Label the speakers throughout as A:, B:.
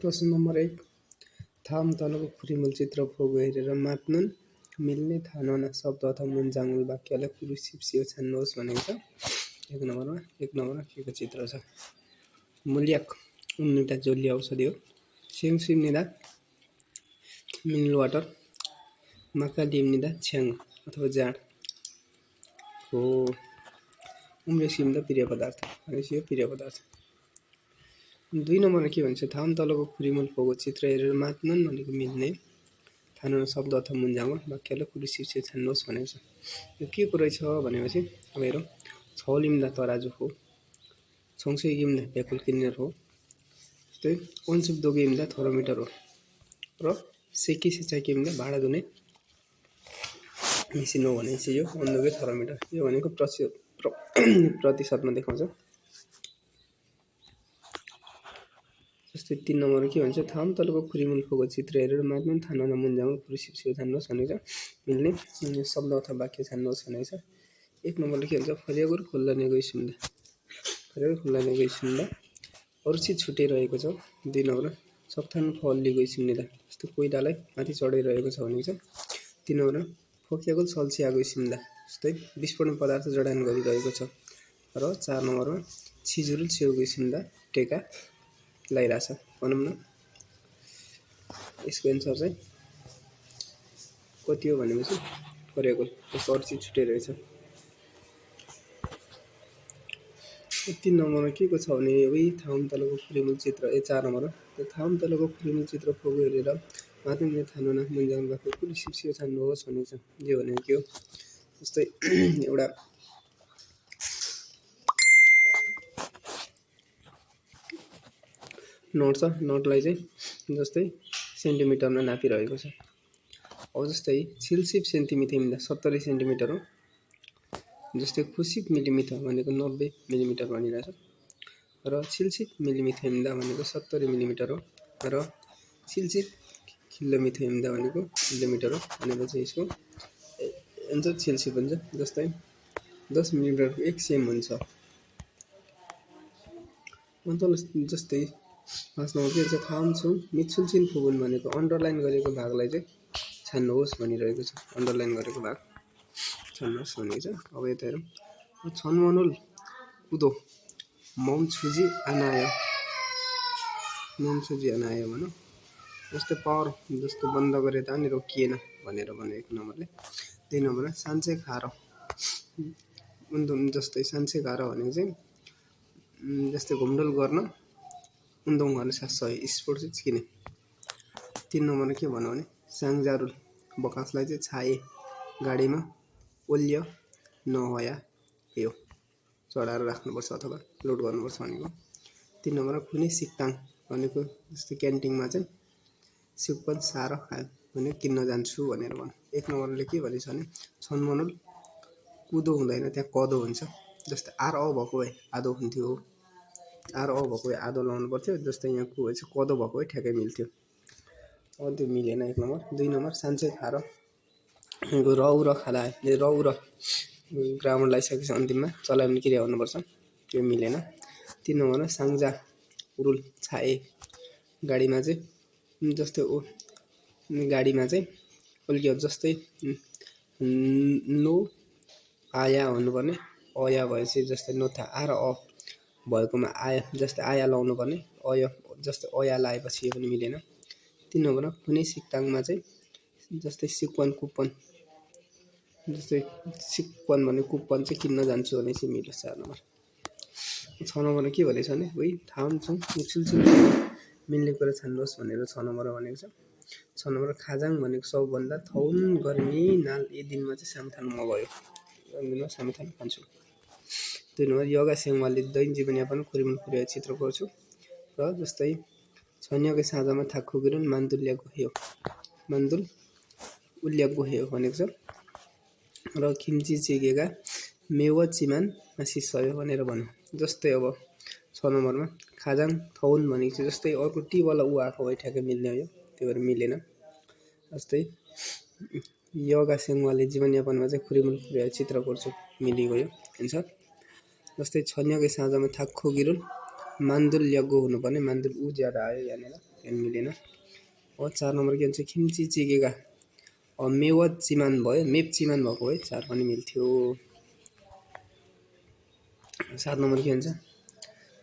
A: प्रश्न नम्बर 1 थाम तलको खुरीमुल चित्र फोगो हेरेर मात्नुन मिल्ने थाहा नहुना शब्द अथवा मुन्जाङ्गुल वाक्यलाई कुरु सिप्सियो छान्नुहोस् भनेको छ। एक नम्बरमा के को चित्र छ? मूल्याक उन्नुटा जोली औषधि हो। सेङसिम्निदा मिनरल वाटर, माकालिम्निदा छ्याङ अथवा जाँड हो। उम्रेसिम्दा प्रिय पदार्थ भनेपछि यो प्रिय पदार्थ। 2 नम्बरमा के भन्छ? थाम तलको खुरीमुल फोगो चित्र हेरेर मात्नुन भनेको मिल्ने थाहा नहुना शब्द अथवा मुन्जाङ्गुल वाक्यलाई कुरु सिप्सियो छान्नुहोस् भनेको छ। यो के को रहेछ भनेपछि अब हेरौँ। छौलिम्दा तराजु हो, छौँसैगिम्दा भ्याकुल क्लिनर हो, जस्तै ओन्सुपदोगिम्दा थर्मोमिटर हो र सेकिसेचाकिम्दा भाँडा धुने मेसिन हो भनेपछि यो ओन्दोगे थर्मोमिटर। यो भनेको प्रतिशतमा देखाउँछ। जस्तै 3 नम्बरमा के भन्छ? थाम तलको खुरीमुल फोगो चित्र हेरेर मात्नुन थाहा नहुना मुन्जाङ्गुल कुरु सिप्सियो छान्नुहोस् भनेको छ। मिल्ने शब्द अथवा वाक्य छान्नुहोस् भनेको छ। 1 नम्बरले के भन्छ? फरियागुर खुल्लाने गइसुन्दा, फरियागुर खुल्लाने गइसुन्दा अरू चिज छुटिरहेको छ। 2 नम्बर सक्थान फल्ली गइसुन्निदा, जस्तो कोइलालाई माथि चढाइरहेको छ भनेको छ। 3 नम्बर फोक्यागुल सल्सिया गइसुन्दा, जस्तै विस्फोटन पदार्थ जडान गरिरहेको छ। र 4 नम्बरमा छिजुरुल छेउ गइसुन्दा टेका लागिरहेछ भनौँ न। यसको एन्सर चाहिँ कति हो भनेपछि फरियागुल, जस्तो अरू चिज छुटिरहेछ। 3 नम्बरमा के को छ भने उही थाम तलको खुरीमुल चित्र 4 नम्बरमा थाम तलको खुरीमुल चित्र फोगो हेरेर मात्नुन थाहा नहुना मुन्जाङ्गुल वाक्य कुरु सिप्सियो छान्नुहोस् भनेको छ। यो भनेको के हो? जस्तै एउटा नट छ, नटलाई चाहिँ जस्तै सेन्टिमिटरमा नापिरहेको छ। अब जस्तै छिलसिप सेन्टिमिटरमिदा 70 सेन्टिमिटर हो, जस्तै खुसिप मिलिमिटर भनेको 90 मिलिमिटर भनिरहेछ र छिलसिप मिलिमिथेमिदा भनेको 70 मिलिमिटर हो र छिलसिप किलोमिथेमिदा भनेको किलोमिटर हो भनेपछि यसको एन्सर छिलसिप हुन्छ। जस्तै 10 मिलिमिटरको 1 सेम हुन्छ। जस्तै 5 नम्बर के भन्छ? थाम छु मिछुलछिन फुगुन भनेको अन्डरलाइन गरेको भागलाई चाहिँ छान्नुहोस् भनिरहेको छ। अन्डरलाइन गरेको भाग छान्नुहोस् भनेको छ। अब यता हेरौँ। छनमनुल कुदो मौछुजी अनायो भनौँ। जस्तै पावर जस्तो बन्द गरे तानि रोकिएन भनेर भने 1 नम्बरले। 2 नम्बरमा सान्छे खारो जस्तै सान्छे खारो भनेको चाहिँ जस्तै घुमडुल गर्न उन्दुङ गर्न सास स्पोर्ट चाहिँ किने। 3 नम्बरमा के भन्नु भने साङजारुल बकासलाई चाहिँ छाए गाडीमा ओल्य नहोया यो चढाएर राख्नुपर्छ अथवा लोड गर्नुपर्छ भनेको। 3 नम्बरमा कुनै सिक्ताङ भनेको जस्तै क्यान्टिनमा चाहिँ सिक्पन सार खायो भने किन्न जान्छु भनेर भन्नु। 1 नम्बरले के भनेछ भने छनमनुल कुदो हुँदैन, त्यहाँ कदो हुन्छ। जस्तै आर अ भएको भए आदो हुन्थ्यो, आर अ भएको भए आदो लाउनु पर्थ्यो। जस्तै यहाँ को चाहिँ कदो भएको भए ठ्याक्कै मिल्थ्यो। अब त्यो मिलेन 1 नम्बर। 2 नम्बर सान्छे खारो रौ र खाँदा रौ र ग्रामर लगाइसकेपछि अन्तिममा चलाउने क्रिया हुनुपर्छ, त्यो मिलेन। 3 नम्बरमा साङ्जा रुल छाए गाडीमा चाहिँ जस्तै गाडीमा चाहिँ ओल्क्यो जस्तै नो आया भन्नुपर्ने, अया भएपछि जस्तै नोथा आर अ भएकोमा आया जस्तै आया लाउनु पर्ने, अय जस्तै अया लगाएपछि यो पनि मिलेन। 3 नम्बरमा कुनै सिक्ताङमा चाहिँ जस्तै सिक्वन कुपन जस्तै सिक्वन भने कुपन चाहिँ किन्न जान्छु भनेपछि मिल्यो 4 नम्बर। 6 नम्बरमा के भनेछ भने उही थाम छौँ मिछुलछिल मिल्ने कुरा छान्नुहोस् भनेर 6 नम्बरमा भनेको छ। 6 नम्बर खाजाङ भनेको सबभन्दा थौन गर्मी नाल यी दिनमा चाहिँ सामथान मगयो, दिनमा सामथान खान्छु। 2 नम्बर योगा सेङवाली दैनिक जीवनयापन खुरीमुल खुरिया चित्र गर्छु र जस्तै छन्यकै साँझमा थाक्खु गिरुन मान्दुल उल्यागो हेयो भनेको छ र खिम्ची चिगेका मेवा चिमान मासिसयो भनेर भन्नु। जस्तै अब 6 नम्बरमा खाजाङ थौन भनेको चाहिँ जस्तै अर्को टीवाला ऊ आएको भए ठ्याक्कै मिल्ने हो, यो त्यो भएर मिलेन। जस्तै योगा सेङवाली जीवनयापनमा चाहिँ खुरीमुल खुरिया चित्र गर्छु मिलिगयो एन्सर। जस्तै छन्यकै साँझमा थाक्खु गिरुन मान्दुल ल्यागो हुनुपर्ने मान्दुल ऊ ज्यादा आयो यहाँनिर। ध्यान मिलेन। अब 4 नम्बर के हुन्छ खिम्ची चिकेका मेवत चिमान भयो, मेप चिमान भएको है 4 पनि मिल्थ्यो। 7 नम्बर के हुन्छ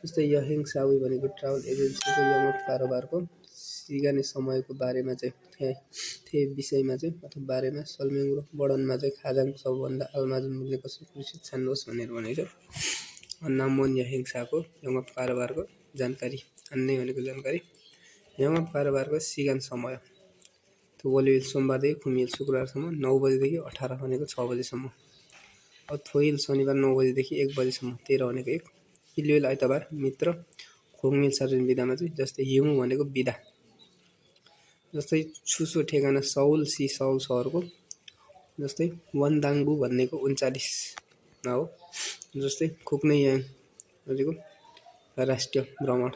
A: जस्तै यहेङ सावी भनेको ट्राभल एजेन्सीको यमक कारोबारको सिगाने समयको बारेमा चाहिँ थिए विषयमा चाहिँ अथवा बारेमा सल्मेङ्ग्रो बडनमा चाहिँ खाजाङको सबभन्दा आलमाजुन मिल्ने कसरी कृषि छान्नुहोस् भनेर भनेको छ। नामवन यहेङसाको यमक कारोबारको जानकारी अन्य भनेको जानकारी यमक कारोबारको सिगान समय वलिवेल सोमबारदेखि खुमिएल शुक्रबारसम्म 9 बजेदेखि 18 भनेको 6 बजेसम्म। अब थोइल शनिबार 9 बजेदेखि 1 बजेसम्म 13 भनेको 1। इलिवेल आइतबार मित्र खोङमेल सार्वजनिक बिदामा चाहिँ जस्तै हिमु भनेको बिदा जस्तै छुसो ठेगाना सौल सी सौल सहरको जस्तै वनदाङबु भनेको 39 हो। जस्तै खुक्ने याङ भनेको राष्ट्रिय भ्रमण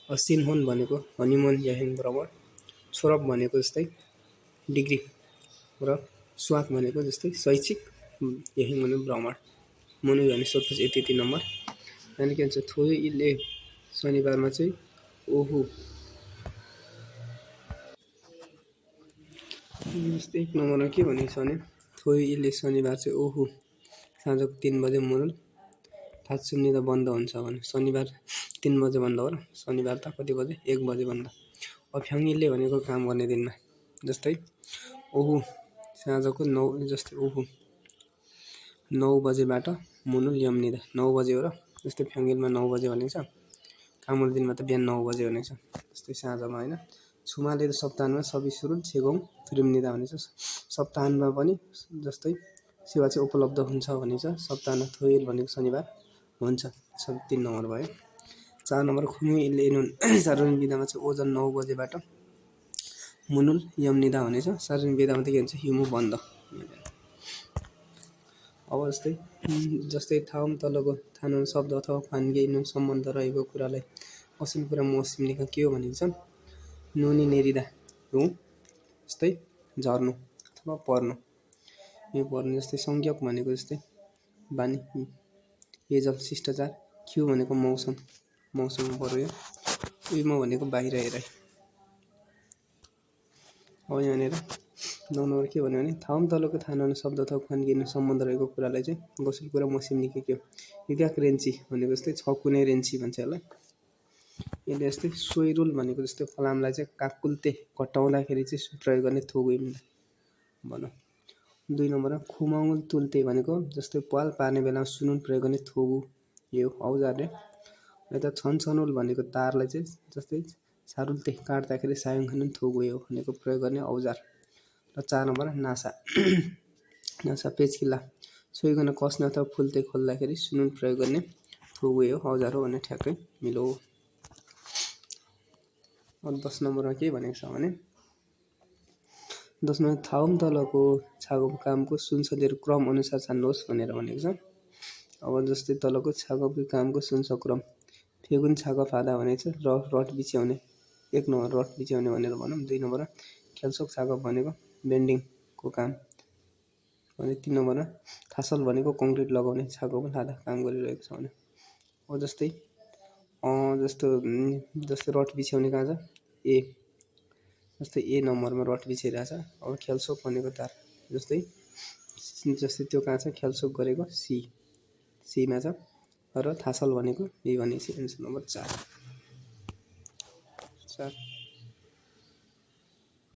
A: सिनहोन भनेको हनिमुन याङ भ्रमण छोरप भनेको जस्तै डिग्री र स्वाक भनेको जस्तै शैक्षिक यही भने भ्रमण मनु भने सोध्छ यति नम्बर अनि के भन्छ थोयो इले शनिबारमा चाहिँ ओहु जस्तै 1 नम्बरमा के भनेको छ भने थोयो इले शनिबार चाहिँ ओहु साँझको 3 बजे मुरुल थात्सुम्नी त बन्द हुन्छ भने शनिबार 3 बजे बन्द हो र शनिबार त कति बजे 1 बजे बन्द। अब फ्याङ्गिलले भनेको काम गर्ने दिनमा जस्तै ओहु साँझको 9 जस्तै ओहु 9 बजेबाट मुनुल यमनिदा 9 बजे हो र जस्तै फ्याङ्गिलमा 9 बजे भनेको छ काम गर्ने दिनमा त बिहान 9 बजे भनेको छ जस्तै साँझमा होइन। छुमाले त सप्ताहमा सबै सुरुल छेगौँ थुरिमनिदा भनेको छ सप्ताहमा पनि जस्तै सेवा चाहिँ उपलब्ध हुन्छ भनेको छ सप्ताहमा थोइल भनेको शनिबार हुन्छ 3 नम्बर भयो। 4 नम्बर खुम्यु इले एनुन सार्वजनिक बिदामा चाहिँ ओजन 9 बजेबाट मुनुल यमनिदा भनेको छ सार्वजनिक बिदामा त के भन्छ हिमु बन्द। अब जस्तै थाउम तलको थानन शब्द अथवा फान्गे सम्बन्ध रहेको कुरालाई असल कुरा मौसिम निका के हो भनेको छ नुनी नेरिदा हो जस्तै झर्नु अथवा पर्नु यो पर्नु जस्तै संज्ञक भनेको जस्तै बानी हेजल शिष्टाचार क्यु भनेको मौसम मौसममा पर्यो उइमा भनेको बाहिर हेराइ। अब यहाँनिर 9 नम्बर के भन्यो भने थाउम तलको थाना शब्द अथवा फान्गिन सम्बन्ध रहेको कुरालाई चाहिँ गसल कुरा मसिम्नी के हो युगाक रेन्ची भनेको जस्तै 6 कुने रेन्ची भन्छ यसलाई। यसले जस्तै सोइरुल भनेको जस्तै फलामलाई चाहिँ काकुल्ते घटाउँदाखेरि चाहिँ प्रयोग गर्ने थोगु भनौँ। 2 नम्बरमा खुमाउल तुल्ते भनेको जस्तै पाल पार्ने बेलामा सुनुन प्रयोग गर्ने थोगु यो औजारले। यता छनछनुल भनेको तारलाई चाहिँ जस्तै सारुल्ते काट्दाखेरि सायङ खनन थोगु यो भनेको प्रयोग गर्ने औजार। र 4 नम्बर नासा नासा पेचकिल्ला सोइकन कस्ने अथवा फुल्ते खोल्दाखेरि सुनुन प्रयोग गर्ने थोगु यो औजार हो भने ठ्याक्कै मिलो। अब 10 नम्बरमा के भनेको छ भने 10 नम्बर थाउम तलको छागोको कामको सुनसदीहरू क्रम अनुसार छान्नुहोस् भनेर भनेको छ। अब जस्तै तलको छागोको कामको सुन्छ क्रम फेगुन छागो फादा भनेको छ र रट बिच्याउने 1 नम्बर रट बिच्याउने भनेर भनौँ। 2 नम्बर खेलसोक छागो भनेको बेन्डिङको काम भने 3 नम्बरमा थासल भनेको कङ्क्रिट लगाउने छागोमा लादा काम गरिरहेको छ भने। अब जस्तै रट बिछ्याउने कहाँ छ ए जस्तै ए नम्बरमा रट बिछाइरहेछ। अब खेलसोक भनेको तार जस्तै त्यो कहाँ छ खेलसोक गरेको सीमा छ र थासल भनेको बी भनेपछि एन्सर नम्बर 4।